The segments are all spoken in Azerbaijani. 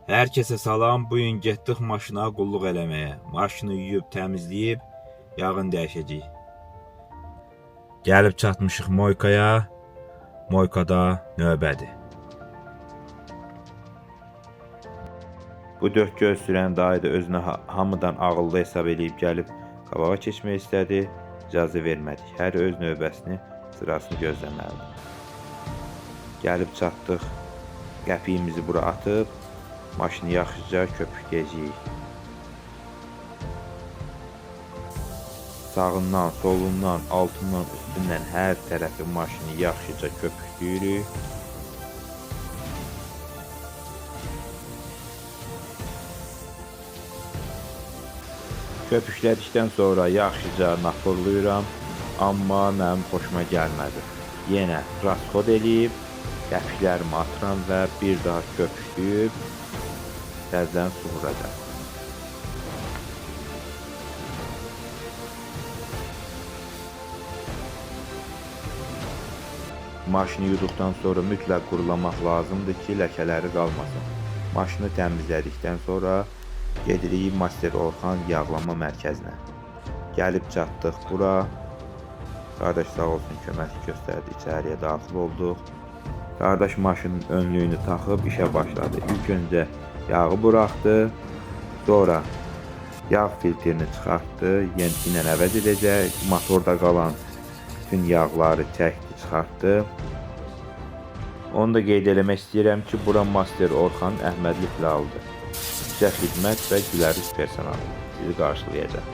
Hər kəsə salam. Bu gün getdik maşına qulluq eləməyə. Maşını yuyub, təmizləyib, yağını dəyişəcəyik. Gəlib çatmışıq Moykaya. Moykada növbədir. Bu dörd göz sürən dayı da özünə hamıdan ağıllı hesab eləyib gəlib qabağa keçmək istədi. İcazə vermədik. Hər öz növbəsini, sırasını gözləməlidir. Gəlib çatdıq. Qəpiyimizi bura atıb maşını yaxşıca köpükləyəcəyik. Sağından, solundan, altından, üstündən hər tərəfi maşını yaxşıca köpükləyirik. Köpüklədikdən sonra yaxşıca naporlayıram, amma mənim xoşuma gəlmədi. Yenə rasxod eləyib, qəpiklərimi atıram və bir daha köpükləyib təzədən su vuracağam. Maşını yuduqdan sonra mütləq qurulamaq lazımdır ki, ləkələri qalmasın. Maşını təmizlədikdən sonra gedirik Master Orxan yağlama mərkəzinə. Gəlib çatdıq bura. Qardaş sağ olsun kömək göstərdi, içəriyə daxil olduq. Qardaş maşının önlüyünü taxıb işə başladı. İlk öncə yağı buraxdı, sonra yağ filtrini çıxartdı, yenisi ilə əvəz edəcək. Motorda qalan bütün yağları çəkdi, çıxartdı. Onu da qeyd eləmək istəyirəm ki, bura Master Orxan Əhmədli filialıdır. Yüksək xidmət və gülərüz personal sizi qarşılayacaq.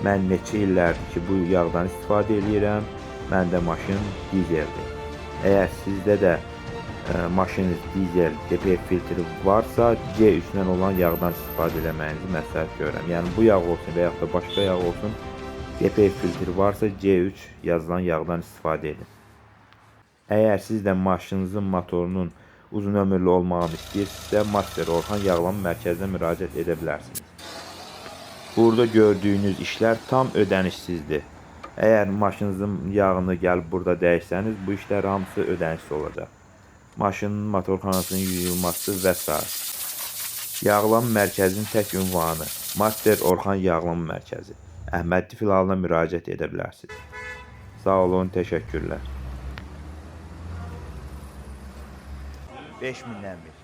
Mən neçə illərdir ki, bu yağdan istifadə eləyirəm. Məndə maşın dizeldir. Əgər sizdə də maşınız dizel, DPF filtri varsa, C3 ilə olan yağdan istifadə eləməyinizi məsləhət görürəm. Yəni bu yağ olsun və yaxud da başqa yağ olsun, DPF filtri varsa C3 yazılan yağdan istifadə edin. Əgər siz də maşınızın motorunun uzun ömürlü olmağını istəyirsinizsə, Master Orxan Yağlama Mərkəzinə müraciət edə bilərsiniz. Burada gördüyünüz işlər tam ödənişsizdir. Əgər maşınızın yağını gəlib burada dəyişsəniz, bu işlər hamısı ödənişsiz olacaq. Maşının motorxanasının yuyulması və sair. Yağlama mərkəzinin tək ünvanı Master Orxan Yağlama Mərkəzi. Əhmədli filialına müraciət edə bilərsiniz. Sağ olun, təşəkkürlər. 5000-dən bir.